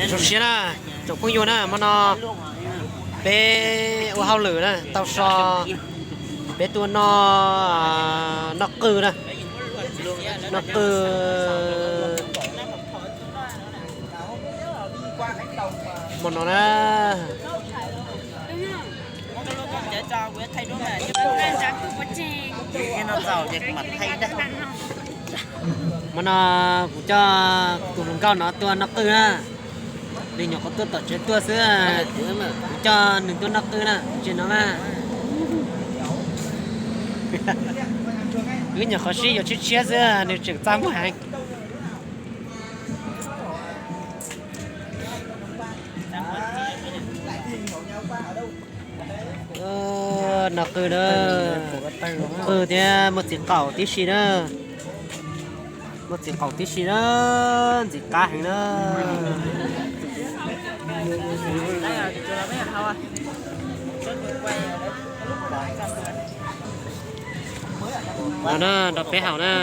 Zoo siab na, tsoom phooj ywg na, hmo no peb ua hauj lwm na, tau so, peb tuaj noj, noj qwj na, noj qwj hmo no na. Hmo no kuv coj tus hluas nkauj no tuaj noj qwj na. Nws nyuam qhuav tuaj tom tsev tuaj xwb, kuv coj nws tuaj noj qwj na, tsev no na. Wb nyuam qhuav sib yuav tshiab tshiab xwb, nws tseem txaj muag heev. Noj qwj na, qwj thiab muaj txiv qaum tib si na, muaj txiv qaum tib si na, ntxim qab heev na. Los na, nrog peb haus na.